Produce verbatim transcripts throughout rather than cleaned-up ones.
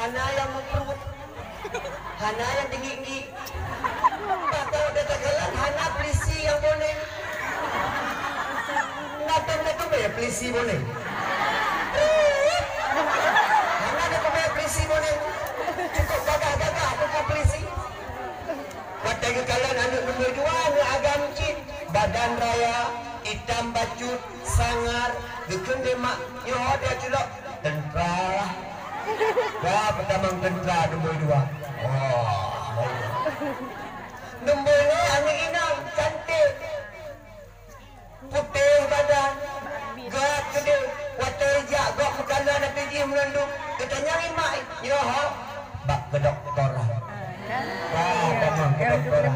Hana nyang meupruet, hana nyang teungiek-ngiek. Bah, kalau takalon hana peulisi nyang boneng. Nakon-nakon bèe peulisi boneng. Hana nakon bèe peulisi boneng. Cukup gagah-gagah bukan peulisi. Watèe geukalon aneuk nomor dua, aneuk agam cit, badan raya, itam bacut, sangar, geukheun lé mak, nyoe ho teuh culok, teuntra. Wah, peutamong teuntra nomor dua. Wah, baik. Nomor lhèe aneuk inong, cantik. Putéh badan, gèt keudéh, watèe jak gob meukalon ateueh jih meulundum, geutanyong ié mak, "Nyoe ho?" "Bak kedokteran." Wah, tamong kedokteran.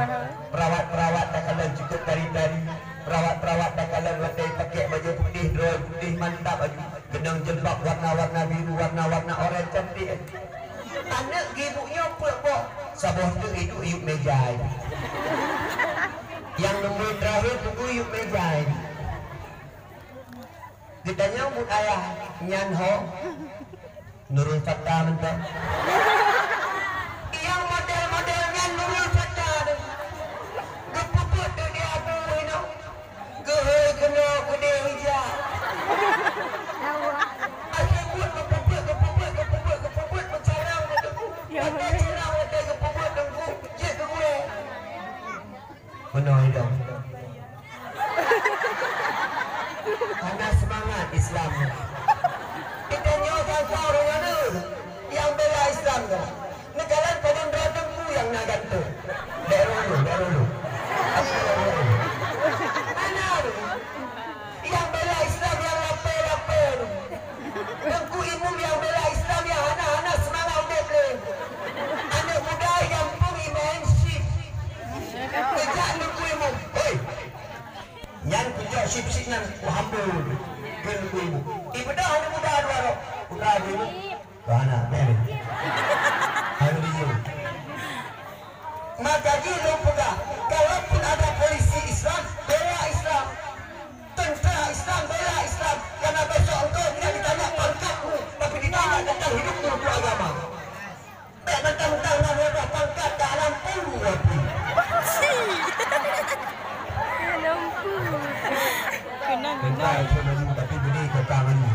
Perawat-perawat takalon cukup tari-tari. Perawat-perawat takalon watèe pakèk bajèe putéh, droe putéh, mantap aju. Keunong jilbab warna-warna biru, warna-warna oranye, cantik. Aneuk geuh ibu nyoe peuet boh. Saboh teuk iduek yup meja. Nyang nomor terakhir teuk yup meja. Geutanyong buet ayah, "Nyan ho?" "Nurul Fatah mantong." Nyang model-model nyan Nurul Fatah. Geupeubuet deh di abu inoe. Keuhôi keunoe keudéh ija. Asai buet geupeubuet, geupeubuet, geupeubuet, geupeubuet, meucarang keu teungku. Watèe carang, watèe geupeubuet teungku, jeuet keu gurèe. Meunoe idong. Hana seumangat Islam. Geutanyoe gata ureueng nyoe nyang bela Islam nyoe. Neukalon padum droe teungku nyang na gantong. Bèk rôh lôn, bèk rôh lôn. Hana lôn. Nyang bela Islam nyang lapèe-lapèe lôn. Teungku Imum nyang bela Islam nyang hana-hana seumangat udép lé. Aneuk muda nyang phôn imeum chip. Geujak Teungku Imum. Hoi! Nyan kujok chip-chip nyan kuhambô. Kheun Teungku Imum. Ibeudôh aneuk muda dua droe. Putra Teungku Imum. Bah na, meunan. Hai Teungku Imum. Maka jih lôn peugah, kalaupun ada polisi Islam, bela Islam. Tentara Islam, bela Islam. Karena besok engkau tidak ditanya pangkatmu, tapi ditanya tentang hidupmu untuk agama. Bèk mentang-mentang na dua boh pangkat, dak lampu api. Lampu. Kenang, kenang. Tentara Islam maju, tapi bini kota maju.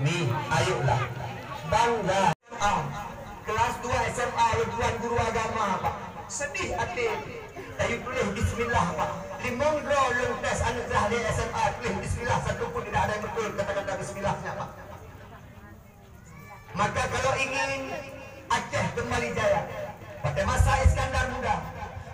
Ni, ayolah. Bangga. Ah, kelas dua S M A lôn tuan guru agama, Pak. Sedih até. Tayue tuléh bismillah, Pak. Limong droe lôn tes aneuk kelas lhèe S M A tuléh bismillah, satu pun tidak ada yang betul kata-kata bismillahnya, Pak. Maka kalau ingin Aceh kembali jaya, pada masa Iskandar Muda,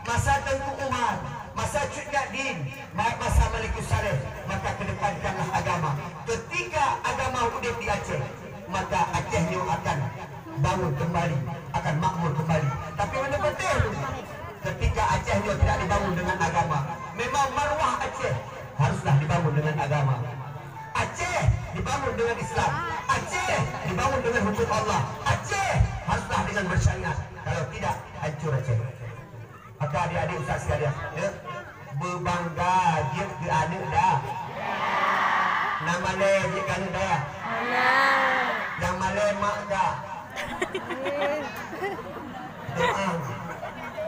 masa Teuku Umar, masa Cut Nyak Dien, ma-, masa Malikus Saleh, maka kedepankanlah agama. Ketika agama udép di Aceh, maka Aceh nyoe akan bangun kembali, akan makmur kembali. Tapi meunyoe patéh, ketika Aceh nyoe tidak dibangun dengan agama, memang marwah Aceh haruslah dibangun dengan agama. Aceh dibangun dengan Islam, Aceh dibangun dengan hukum Allah, Aceh haruslah dengan bersyariat. Kalau tidak, hancur Aceh. Maka adik-adik ustaz sekalian, ya, beubangga jeuet keu aneuk dah. Na malèe jeuet keu aneuk dayah. Nyang malèe mak dah. Doa.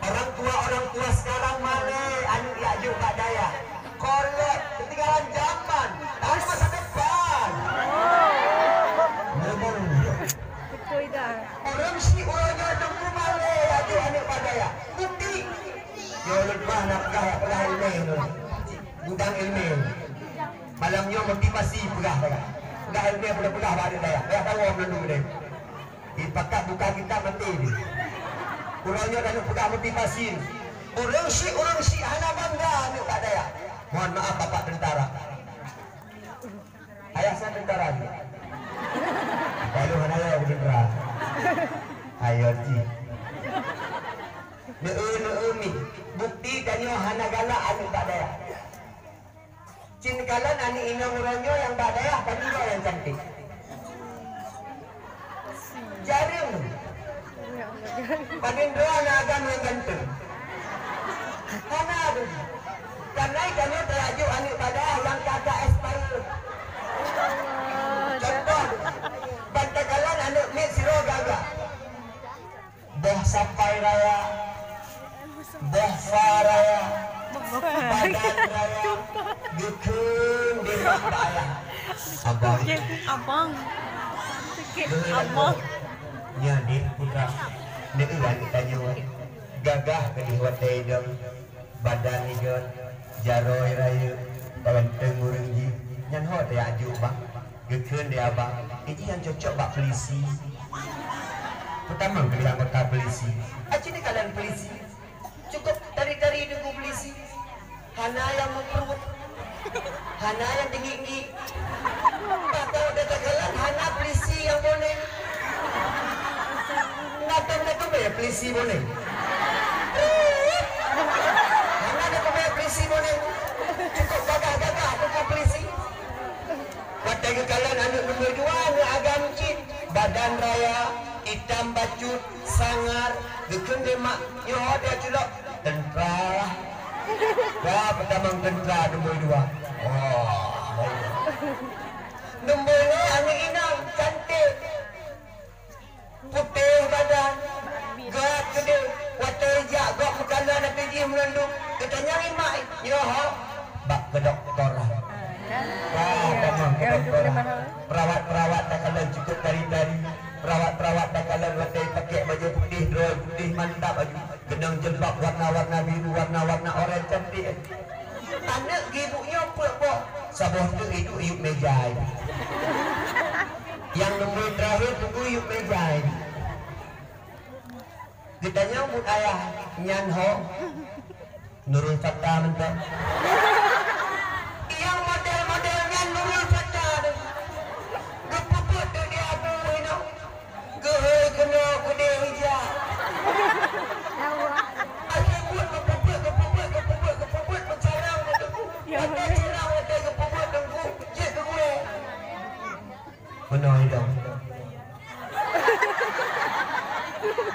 Orang tua-orang tua sekarang malèe aneuk jak jok bak dayah. Kolot, ketinggalan zaman. Tak ada masa depan. Ngomong. Betul dah. Ureueng syiek uroe nyoe teungku malèe jak jok aneuk bak dayah. Bukti. Nyoe lôn bah na peugah, peugah ilmèe nyoe. Gudang ilmèe. Malam nyoe motivasi peugah dayah. Peugah ilmèe peugah-peugah bak aneuk dayah. Dayah tahu meunurot deh. Dipakat buka kitab maté jih. Uroe nyoe taneuk peugah motivasi. Ureueng syiek, ureueng syiek hana bangga aneuk bak dayah. Mohon maaf bapak tentara. Ayah saya tentara jih. Lalu hana ya tentara. Ayo jih. Neu-eu, neu-eu mi. Bukti tanyoe hana galak aneuk bak dayah. Cit kalon aneuk inong uroe nyoe nyang bak dayah padum droe nyang cantik. Jareueng. Padum droe aneuk agam nyang ganteng. Hana tu. Karena tanyoe teurajok aneuk bak dayah nyang ka-ka expire. Contoh, ban takalon aneuk Sapai raya, boh fa raya, badan raya, geukheun di mak bak ayah. Abang. Abang. Geukheun abang. Nyan di putra. Neueu aneuk tanyoe. Gagah keudeh watèe idong. Badan idong. Jaroe rayeuk. Ganteng ureueng jih. Nyan ho teuyak jok bang. Geukheun di abang, "Iji nyang cocok bak polisi." Peutamong keu anggota polisi. Aci neukalon polisi. Cukup tari-tari deungon polisi. Hana nyang meupruet. Hana nyang deungiek-ngiek. Bah kawa takalon hana polisi nyang boneng. Natan na keubah polisi boneng. Hana na keubah polisi boneng. Cukup gagah-gagah deungon polisi. Watèe geukalon aneuk nomor dua, aneuk agam cit, badan raya, itam bacut, sangar, geukheun lé mak, nyoe dia culok, "Teuntara." Wah, peutamong teuntara nomor dua. Oh, baik. Nomor lhèe aneuk inong, cantik. Putéh badan, gèt keudéh, watèe jak gob meukanan ateueh jih meulundum, geutanyong ié mak, "Nyoe ho?" "Bak keu doktor." Wah, tamong keu doktor. Perawat-perawat takalon cukup tari-tari. Perawat-perawat takalon watèe pakèk bajèe putéh, droe putéh, mantap aju. Keunong jilbab warna-warna biru, warna-warna oranye, cantik. Aneuk geuh ibu nyoe peuet boh, saboh teuk iduek yup meja. Nyang nomor terakhir teungku yup meja. Geutanyong buet ayah, "Nyan ho?" "Nurul Fatah mantong." Nyang model-model nyan Nurul Fatah. Geupeubuet di abu inoe. Keuhai keunoe keudeh ija. Akhé buet geupeubuet, geupeubuet, geupeubuet, geupeubuet meucarang watèe teungku. Watèe carang watèe geupeubuet teungku, jeuet keu gurèe. Meunoe idong.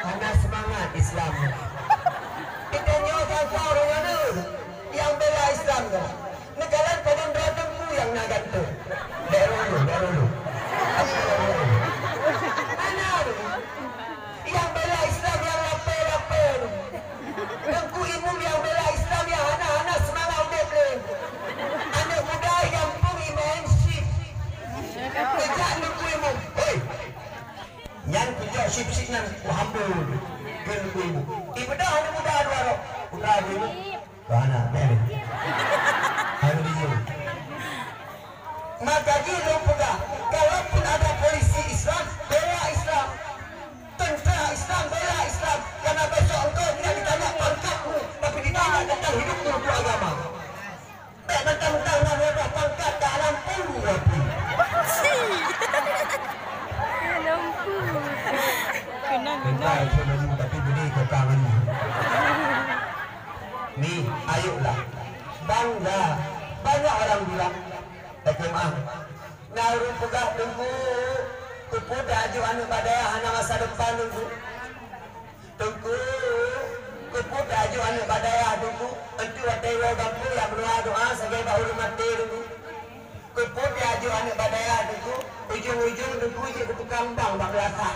Hana seumangat Islam. Geutanyoe bangsa ureueng nyoe nyang bela Islam nyoe. Neukalon padum droe teungku nyang na gantong. Bèk rôh lôn, bèk rôh lôn. Hana lôn. Nyang bela Islam nyang lapèe-lapèe lôn. Teungku Imum nyang bela Islam nyang hana-hana seumangat udép lé. Aneuk muda nyang pung imain syik. Keujak Teungku Imum. Hei! Nyan kujok syik-syik nyan kuhambô keu Teungku Imum. Ibeudôh aneuk muda dua droe. Putra Teungku Imum. Keu hana, meh. Hai bijéh. Maka jih lôn peugah, kalaupun ada polisi Islam, bela Islam. Tentara Islam, bela Islam. Karena besok engkau tidak ditanya pangkatmu, tapi ditanya tentang hidupmu untuk agama. Bèk mentang-mentang na dua boh pangkat, dak lampu api. Lampu. Kenang, kenang. Tentara Islam maju, tapi budi kota maju. Mi, ayolah. Bangga. Banyak orang bilang, "Bagaimana?" Na ureueng peugah, "Teungku, keupeue tajok aneuk bak dayah hana masa depan, Teungku? Teungku, keupeue tajok aneuk bak dayah, Teungku? Enteuk watèe woe gampông jak meudoa-doa sagai bak ureueng maté, Teungku. Keupeue tajok aneuk bak dayah, Teungku? Ujong-ujong, Teungku, jeuet keu tukang bank bak meulasah.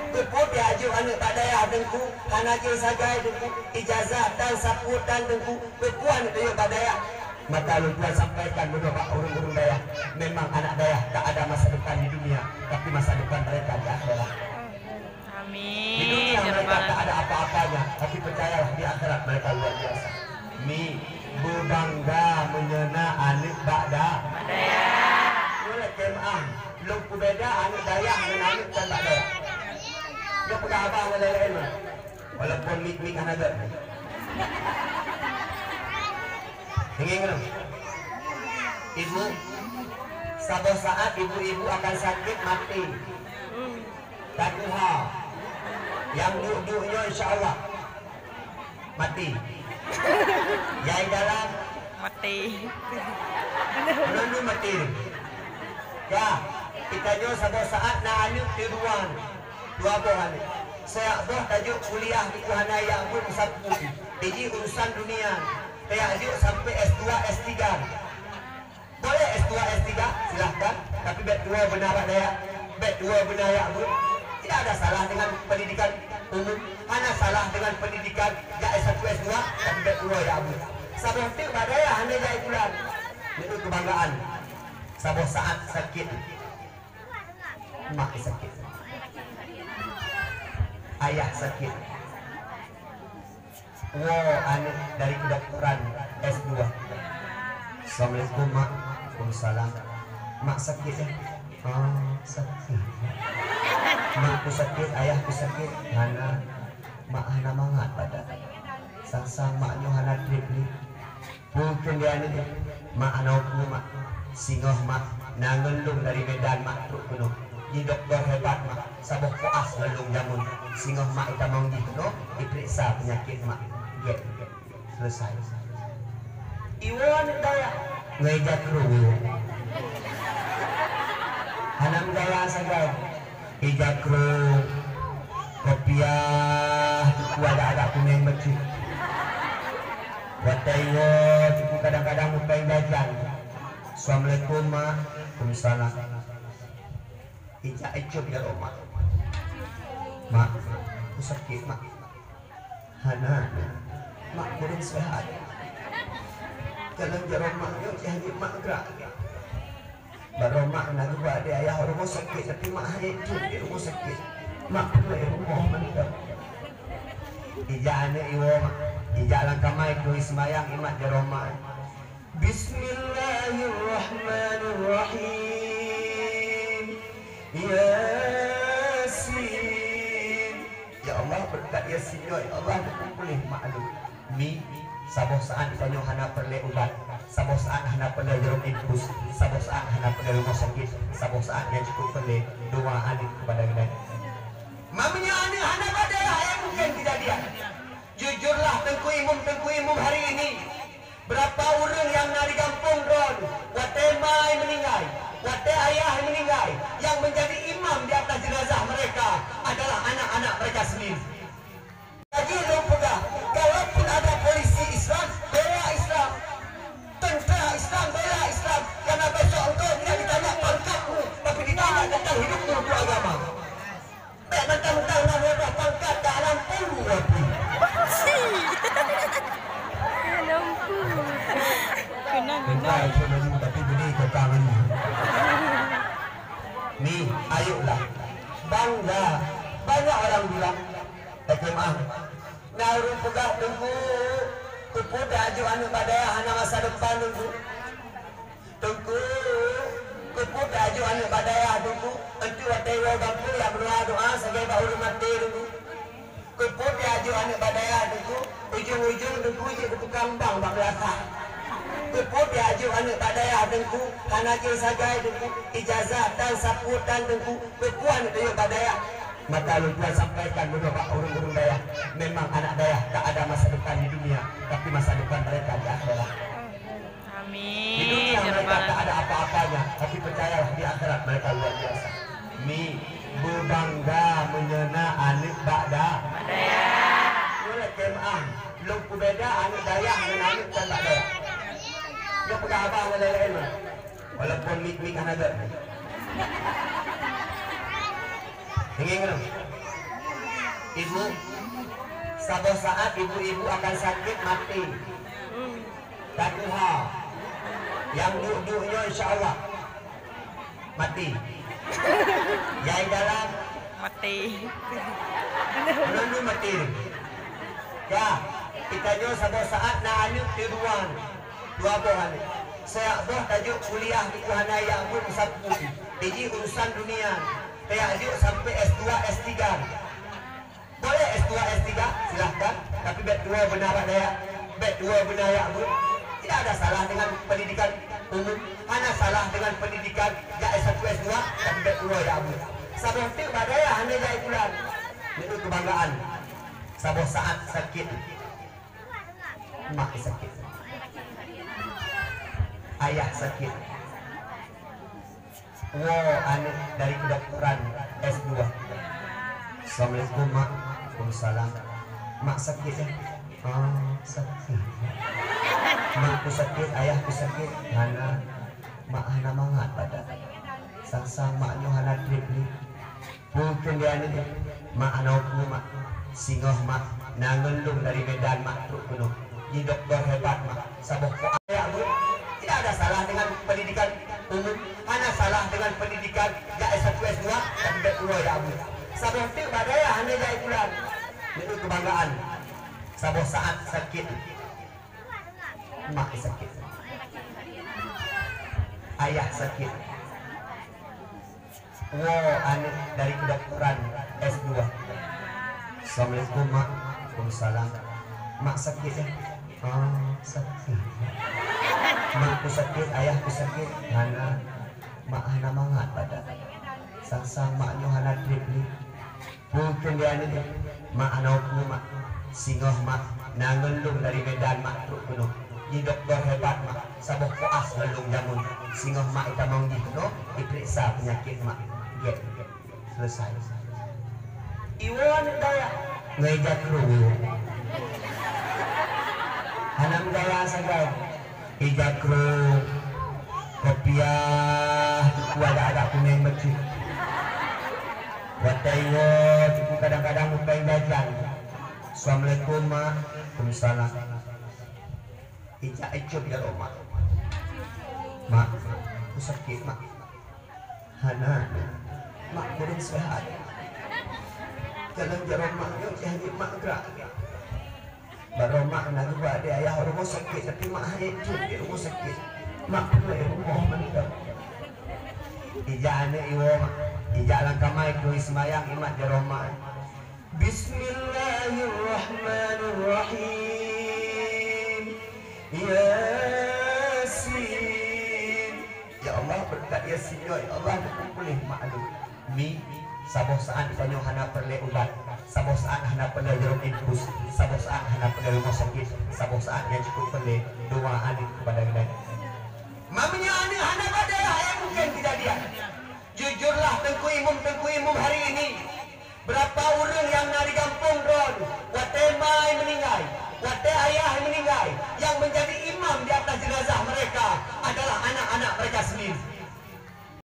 Keupeue tajok aneuk bak dayah, Teungku? Hana jeuet sagai, Teungku. Ijazah tan, sapeue tan, Teungku. Keupeue aneuk tajok bak dayah?" Maka lôn tuan sampaikan meunoe bak ureueng-ureueng dayah, memang anak dayah tak ada masa depan di dunia, tapi masa depan mereka di akhirat. Amin. Di dunia mereka tak ada apa-apanya, tapi percayalah di akhirat mereka luar biasa. Mi, beubangga meunyoe na aneuk bak da-, dayah. Mulai keumaah, lôn peubeda aneuk dayah ngon aneuk kon bak dayah. Nyoe peugah abang ngon laén-laén. Walaupun mik-mik hana gèt. Ingat ngon ibu, saboh saat ibu-ibu akan sakit mati. Dan tuha, nyang duek-duek nyoe insya Allah mati. Nyang dalam mati. Belum mati. Ya, kita nyoe saboh saat na aneuk teuduan. Dua boh aneuk. Sijak boh tajok kuliah di hana jak buet sapeue. Iji urusan dunia. Tajak jok sampai S dua, S tiga. Boleh S dua, S tiga, silahkan. Tapi bèk tuwo beuna bak dayah. Bèk tuwo beuna jak buet. Tidak ada salah dengan pendidikan umum, hana salah dengan pendidikan jak S satu, S dua, tapi bèk tuwoe jak abui. Saboh teuk bak dayah hana jak ipulan. Nyoe keubanggaan. Saboh saat sakét. Mak sakét. Ayah sakét. Woe aneuk dari kedokteran S dua. Assalamualaikum, Mak. Waalaikumsalam. Mak sakét, eh? Oh, sakét. Mak ku sakét, ayah ku sakét. Hana, mak hana mangat padan. Sang-sang mak nyoe hana trép lé. Peue kheun di aneuk nyoe? Mak hana ukeue, Mak. Singoh mak na ngon lôn dari Medan, Mak, trok keunoe. Jih dokto hebat, Mak. Saboh koas ngon lôn jameun. Singoh mak itamong jih keunoe, iperiksa peunyakét mak. Gèt. Selesai. Iwoe aneuk dayah. Ngon ija krông iwoe. Hana meugaya sagai. Ija krông, kopiah, teungku agak-agak kunéng bacut. Watèe iwoe, teungku kadang-kadang mupèng jajan. Assalamualaikum, Mak. Waalaikumsalam. Ija icok jaroe mak. Mak, ku sakét, Mak. Hana, mak kurang sehat. Jalan jaroe mak nyoe jih hana mak gerak. Baroe mak na geuba di ayah rumoh sakét, tapi mak hana trép di rumoh sakét. Mak peureulèe rumoh mantong. Ija aneuk iwoe, Mak. Ija lam kama, ikui seumayang, imat jaroe mak. Bismillahirrahmanirrahim. Yasin. Ya Allah, beureukat Yasin nyoe, ya Allah, beukumpul lé mak lôn. Mi, saboh saat tanyoe hana peureulèe ubat, saboh saat hana peureulèe jarum infus, saboh saat hana peureulèe rumoh sakét, saboh saat nyang cukup peureulèe doa aneuk keupada geutanyoe. Meunyoe aneuk hana bak dayah, eh, mungkin keujadian. Jujurlah Teungku Imum, Teungku Imum hari ini. Beurapa ureueng nyang na di gampông droen, watèe ma meuninggai, watèe ayah meuninggai, yang menjadi imam di atas jenazah mereka adalah anak-anak mereka sendiri. Jadi lôn peugah, kalaupun ada polisi Islam, bela Islam. Tentara Islam, bela Islam. Karena besok engkau tidak ditanya pangkatmu, tapi ditanya tentang hidupmu untuk agama. Bèk mentang-mentang na reudah pangkat, dak lampu api. Lampu. Kenang, kenang. Bukan cuma laju, tapi budi kekang ini. Ni, ayolah. Bangga. Banyak orang bilang, "Eh, jemaah, na ureueng peugah, Teungku, keupeue tajok aneuk bak dayah hana masa depan, Teungku?" Teungku, keupeue tajok aneuk bak dayah, Teungku? Enteuk watèe iwoe gampông, jak meudoa-doa sagai bak ureueng maté, Teungku. Keupeue tajok aneuk bak dayah, Teungku? Ujong-ujong, Teungku, jeuet keu tukang bank bak meulasah. Keupeue tajok aneuk bak dayah, Teungku? Hana jeuet sagai, Teungku. Ijazah tan, sapeue tan, Teungku. Keupeue aneuk tajok bak dayah? Maka lôn tuan sampaikan bunoe bak ureueng-ureueng dayah, memang anak dayah tak ada masa depan di dunia, tapi masa depan mereka di akhirat. Amin. Di dunia mereka tak ada apa-apanya, tapi percayalah, di akhirat mereka luar biasa. Mi, beubangga meunyoe na aneuk bak da-, Nyoe lé jemaah, lôn peubeda aneuk dayah ngon aneuk kon bak dayah. Nyoe peugah haba ngon laén-laén. Walaupun mik-mik hana gèt. Ingat nyoe. Ibu, saboh saat ibu-ibu akan sakét maté. Dan tuha. Nyang duek-duek nyoe insya Allah maté. Nyang dalam maté. Ulôn maté. Ya, geutanyoe saboh saat na aneuk teuduan. Dua boh aneuk. Sijak boh tajok kuliah, Teungku, hana jak buet sapeue. Jih urusan dunia. Tajak jok sampai S dua, S tiga. Boleh S dua, S tiga, silahkan. Tapi bèk tuwoe beuna bak dayah. Bèk tuwoe beuna jak buet. Tidak ada salah dengan pendidikan umum. Hana salah dengan pendidikan jak S satu, S dua, tapi bèk tuwoe jak buet. Saboh teuk bak dayah hana jak ipulan. Nyoe keubanggaan. Saboh saat sakét. Mak sakét. Ayah sakét. Woe aneuk dari kedokteran S dua. Assalamualaikum, Mak. Waalaikumsalam. Mak sakét, eh? Oh, sakét. Mak ku sakét, ayah ku sakét. Hana, mak hana mangat padan. Sang-sang mak nyoe hana trép lé. Peue kheun di aneuk, mak, hana peue, mak. Singoh, mak, na ngon lôn dari Medan, mak, trok keunoe. Jih doktor hebat, mak. Saboh ko ayak buet. Tidak ada salah dengan pendidikan umum, hana salah dengan pendidikan jak S satu, S dua, tapi bèk uroe jak buet. Saboh teuk bak dayah hana jak bulan. Itu kebanggaan. Saboh saat sakit. Mak sakit. Ayah sakit. Woe aneuk dari kedokteran S dua. Assalamualaikum, Mak. Waalaikumsalam. Mak sakit, ya? Oh, sakit. Mak ku sakit, ayah ku sakit. Hana, mak hana mangat badan. Sang-sang mak nyoe hana trép lé. Peue kheun di aneuk, mak, hana peue, mak. Singoh, mak, na ngon lôn dari Medan, mak, trok keunoe. Jih doktor hebat, mak. Saboh koas ngon lôn jameun. Singoh, mak, itamong jih keunoe, iperiksa peunyakét, mak. Gèt. Selesai. Iwoe aneuk dayah. Ngon ija krông iwoe. Hana meugaya sagai. Ija krông, kopiah, teungku agak-agak kunéng bacut. Watèe iwoe, teungku kadang-kadang mupèng jajan. Assalamualaikum, Mak. Waalaikumsalam. Ija icot jaroe mak. Mak, ku sakét, Mak. Hana, mak, kurang sehat. Jalan jaroe mak nyoe, jih hana mak gerak. Baroe mak na geuba di ayah rumoh sakét, tapi mak hana jeuet di rumoh sakét. Mak peureulèe rumoh mantong. Ija aneuk iwoe, mak. Ija lam kama, keu seumayang imat jaroe mak. Bismillahirrahmanirrahim. Yasin. Ya Allah, beureukat Yasin nyoe, ya Allah, neupeupuléh mak lôn. Mi, saboh saat tanyoe hana peureulèe ubat, saboh saat hana peureulèe jarum infus, saboh saat hana peureulèe rumoh sakét, saboh saat nyang cukup peureulèe doa aneuk keupada geutanyoe. Meunyoe aneuk hana bak dayah, eh, mungkin keujadian. Jujurlah, Teungku Imum, Teungku Imum hari ini, beurapa ureueng nyang